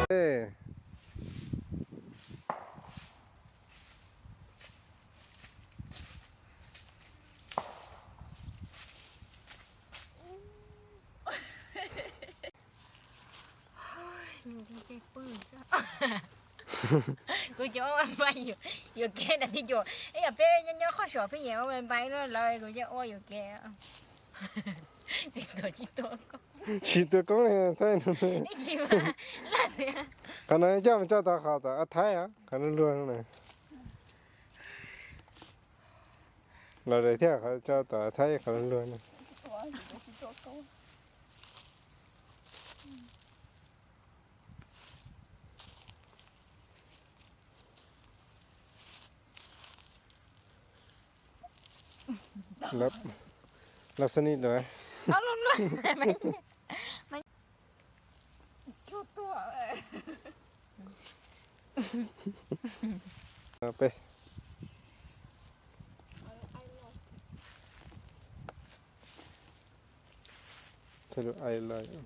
Ej. Kuv cov ua npai yuam kev nram tij cuam, ib yam peb nyob nyob qhov saum peb nyiam ua npai no lawm kuv cov ua yuam kev. Tsis tua koob li, thaib no. Qhov no coj mus tso tau qhov tom Ab Thaib, qhov luag luag no na. Los daim thiab tso tom Ab Thaib qhov luag luag no. Lab, lab xab nij lawm. Peb thiaj li ai lawm.